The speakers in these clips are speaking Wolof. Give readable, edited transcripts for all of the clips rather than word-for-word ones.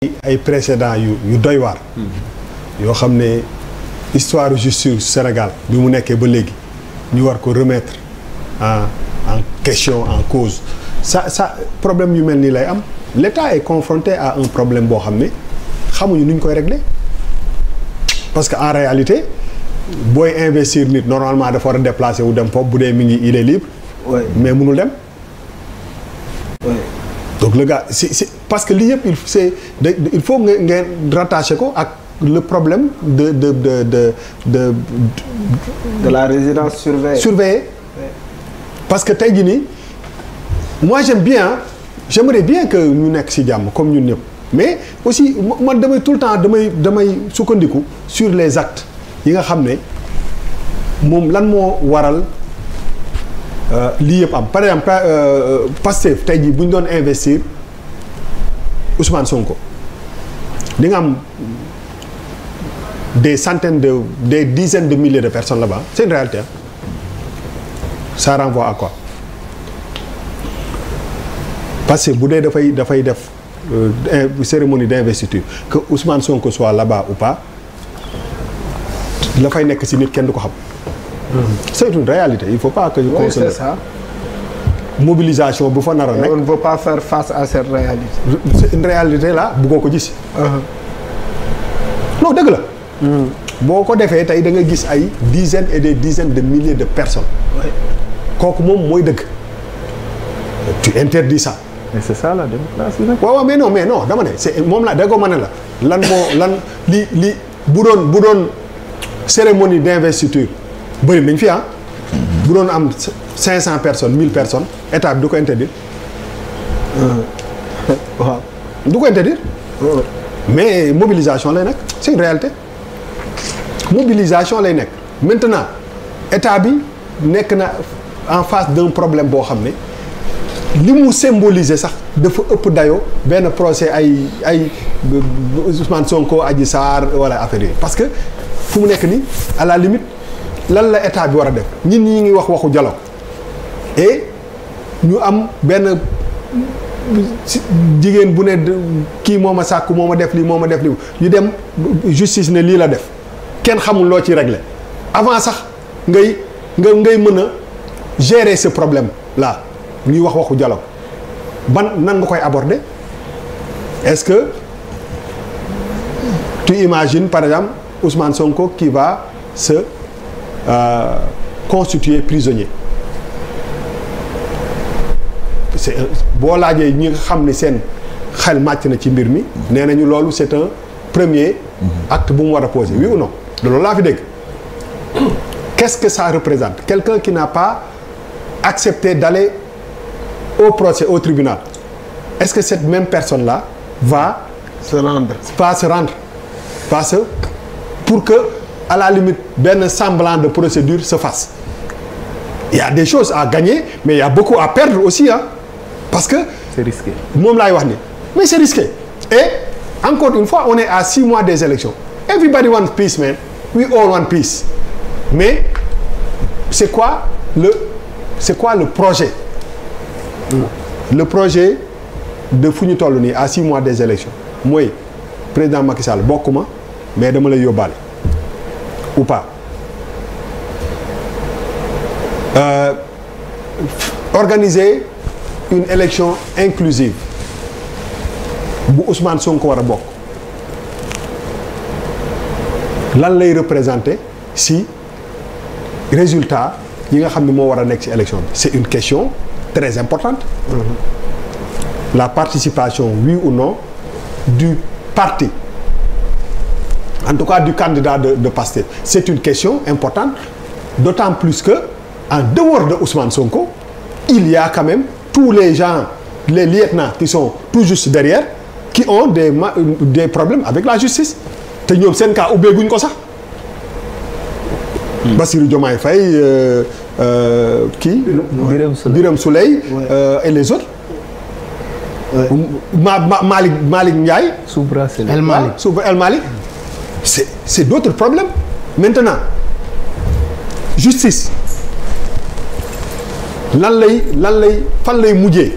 ay précédents yu doy waar. yoo xam ne histoire justice Sénégal bi mu nekkee ba léegi ñu war ko remettre en question en cause ça problème yu mel nii lay am l'État est confronté à un problème boo xam ne xamuñu nu ñu koy régler parce que en réalité booy investir nit normalement dafa war a déplacer wu dem foofu bu dee mi ngi il est libre. Ouais. Mais mënul dem. Ouais. Donc le gars c'est parce que lii yëpp il faut ngeen rattacher ko ak le problème de la résidence surveillée. Ouais. Parce que tey jii nii moi j'aimerais bien que ñu nekk ci jàmm comme ñun ñëpp mais aussi man damay tout le temps damay sukkandiku sur les actes yi nga xam ne moom lan moo waral lii yëpp am par exemple Pastef tey jii bu ñu doon investir Ousmane Sonko di nga am des dizaines de milliers de personnes là-bas c'est une réalité ça renvoie à quoi parce que bu dee dafay def cérémonie d'investiture que Ousmane Sonko soit là-bas ou pas la fay nekk ci nit kenn du ko xam. C'est une réalité il faut pas que. Oui, c'est ça. Mobilisation bu fa nar a nekk. On ne veut pas faire face à cette réalité. C'est une réalité là bëggoo ko gis. non dëgg la. boo ko defee tey da nga gis ay dizaines et des dizaines de milliers de personnes. kooku moom mooy dëgg. tu interdis ça. mais c'est ça la démocratie nag. waaw mais non dama ne c'est moom la déggoo ma ne la lan li bu doon cérémonie d'investiture bëri nañ fi bu doon am 500 personnes 1000 personnes état bi du ko interdire. waaw du ko interdire. mais mobilisation lay nekk c'est une réalité mobilisation lay nekk maintenant état bi nekk na en face d'un problème boo xam ne li mu symboliser sax dafa ëpp dayoo benn procès ay Ousmane Sonko Adji Sarr wala affaire yooyu parce que fu mu nekk nii à la limite lan la état bi war a def nit ñi ngi waxu dialogue et ñu am benn jigéen bu ne kii moo ma sàkku moo ma def lii ñu dem justice ne lii la def kenn xamul loo ci régler avant sax ngay mën a gérer ce problème là ñuy waxu dialogue nan nga koy aborder est-ce que tu imagines par exemple Ousmane Sonko qui va se constituer prisonnier c'est boo laajee ñi nga xam ne seen xel màcc na ci mbir mi nee nañu loolu c'est un premier acte bu mu war a poser oui ou non loolu laa fi dégg qu'est-ce que ça représente quelqu'un qui n'a pas accepté d'aller au procès au tribunal est-ce que cette même personne-là va se rendre parce que pour que à la limite benn semblant de procédure se fasse il y a des choses à gagner mais il y a beaucoup à perdre aussi parce que c'est risqué moom laay wax ni mais c'est risqué et encore une fois on est à 6 mois des élections everybody wants peace man we all want peace mais c'est quoi le projet le projet de fu ñu toll nii à 6 mois des élections mooy président Macky Sall bokkuma mais dama lay yóbbaale ou pas organiser une élection inclusive bu Ousmane Sonko war a bokk lan lay représenter si résultat yi nga xam ne moo war a nekk ci élection bi c'est une question très importante. La participation oui ou non du parti en tout cas du candidat de Pastef c'est une question importante d'autant plus que en dehors de Ousmane Sonko il y a quand même tous les gens les lieutenants qui sont tout juste derrière qui ont des problèmes avec la justice te ñoom seen cas ubbeeguñ ko sax. Bassirou Diomaye Faye kii. Birame Souleye et les autres. Malick Ndiaye. El Malick c'est d'autres problèmes maintenant justice fan lay mujjee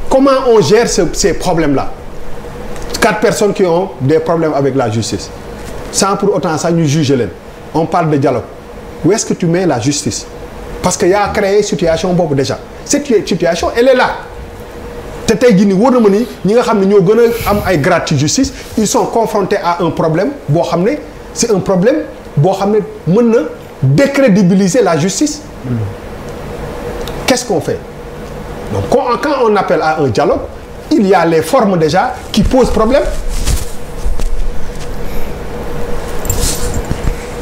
comment on gère ces problèmes là 4 personnes qui ont des problèmes avec la justice sans pour autant ça ñu juger leen on parle de dialogue où est-ce que tu mets la justice parce que yaa créé situation boobu déjà cette situation elle est là te tey jii nii wóor na ma ni ñi nga xam ne ñoo gën a am ay grade ci justice ils sont confrontés à un problème boo xam ne c'est un problème boo xam ne mën na décrédibiliser la justice. Qu'est-ce qu'on fait? Donc quand on appelle à un dialogue il y a les formes déjà qui posent problème.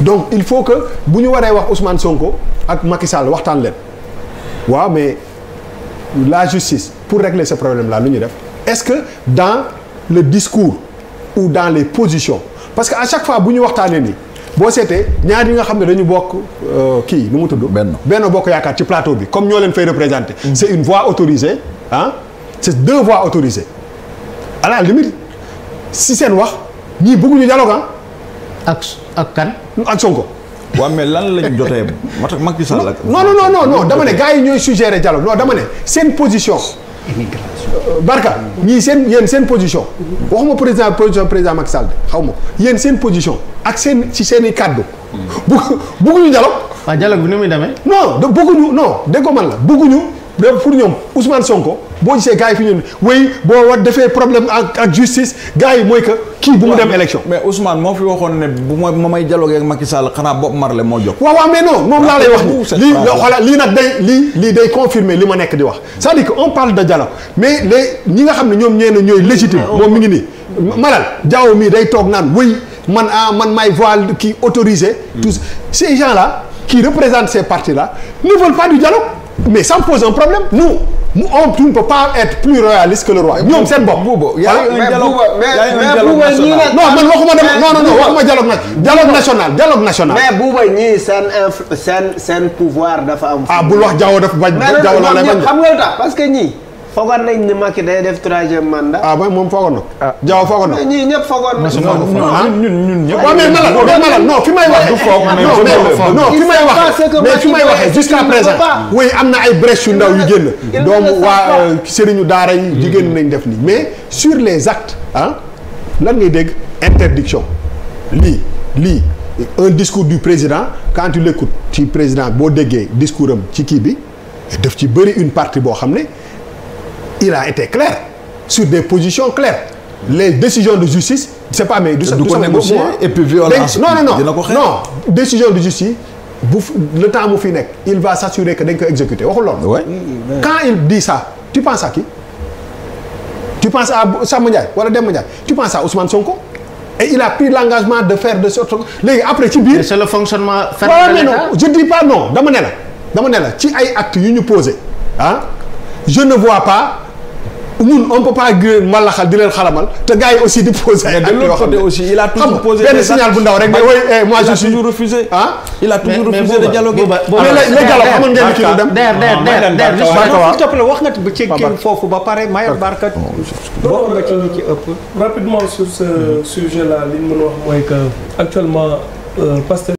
Donc il faut que bu ñu waree wax Ousmane Sonko ak Macky Sall waxtaan leen waaw mais la justice pour régler ce problème là lu ñu def est-ce que dans le discours ou dans les positions parce que à chaque fois bu ñu waxtaanee nii boo seetee ñaar yi nga xam ne dañu bokk kii nu mu tudd. Benno Bokk Yaakaar ci plateau bi comme ñoo leen fay représenter. C'est une voix autorisée ah c'est 2 voix autorisées à la limite si seen wax ñii bëgguñu dialogue ah. ak kan. ak Sonko. waaw mais lan lañ jotee Macky Sall ak. non dama ne gars yi ñooy suggérer dialogue non dama ne seen position. immigration. Barka ñii seen position. waxuma président Macky Sall xaw ma yéen seen position ak ci seen i kàddu. bëgguñu dialogue. waaw dialogue bi ni muy demee. non bëgguñu non déggoo man la bëgguñu pour ñoom Ousmane Sonko boo gisee gars yi fi ñu wéy boo defee problème ak justice gars yi mooy que kii bu mu dem élection. mais Ousmane moo fi waxoon ne bu ma may dialogue ak Macky Sall xanaa Bob Marley moo jóg. waaw mais non moom laa lay wax ni lii xoolal lii nag lii day confirmer li ma nekk di wax c'est-à-dire que on parle de dialogue mais ñi nga xam ne ñoom ñooy légitime moom mi ngi nii Malal Diaw mii day toog naan wéy man maay voix qui autorisé tous ces gens là qui représentent ces partis là ne veulent pas du dialogue mais ça me pose un problème tu ne peux pas être plus royaliste que le roi ñoom seen bopp. y a un dialogue national. non man waxuma dialogue national. mais Bouba ñii seen pouvoir dafa am. bul wax Diaw dafa bañ. Diaw laa lay bañ xam nga lu tax parce que ñii. foogoon nañ ni Macky day def 3e mandat. moom foogoon na. Diaw foogoon na. ñii ñëpp foogoon na. ñun ñëpp. waaw mais Malal non fi may waxee. non fi may waxee jusqu'à présent. oui am na ay brèches yu ndaw yu génn. doomu waa sëriñu daara yi jigéen nañ def nii mais sur les actes lan ngay dégg interdiction lii un discours du président quand tu l'écoutes ci président boo déggee discours am ci kii bi daf ci bëri une partie boo xam ne. Il a été clair sur des positions claires les décisions de justice c'est pas mais du ko négocier et puis violence non décision de justice le temps mu fi nekk il va s'assurer que dañ ko exécuter waxul loolu quand il dit ça tu penses à qui tu penses à Samba Ndiaye wala Demba Ndiaye tu penses à Ousmane Sonko et il a pris l'engagement de faire de sorte léegi après ci biir c'est le fonctionnement mais non je dis pas non dama ne la ci ay actes yu ñu posé je ne vois pas ñun on peut pas malaxal di leen xalamal te gars yi aussi di poser ay actes yoo xam ne aussi il a toujours posé benn signal bu ndaw rek mais oui moi je suis toujours refusé il a toujours refusé de dialoguer mais le dialogue xamoon ngeen kii dem s'il te plaît wax nga ci kii foofu ba pare Mayel Barkat bokk nga ci ñi ci ëpp rapidement sur ce sujet là li ñu mën a wax mooy que actuellement Pastef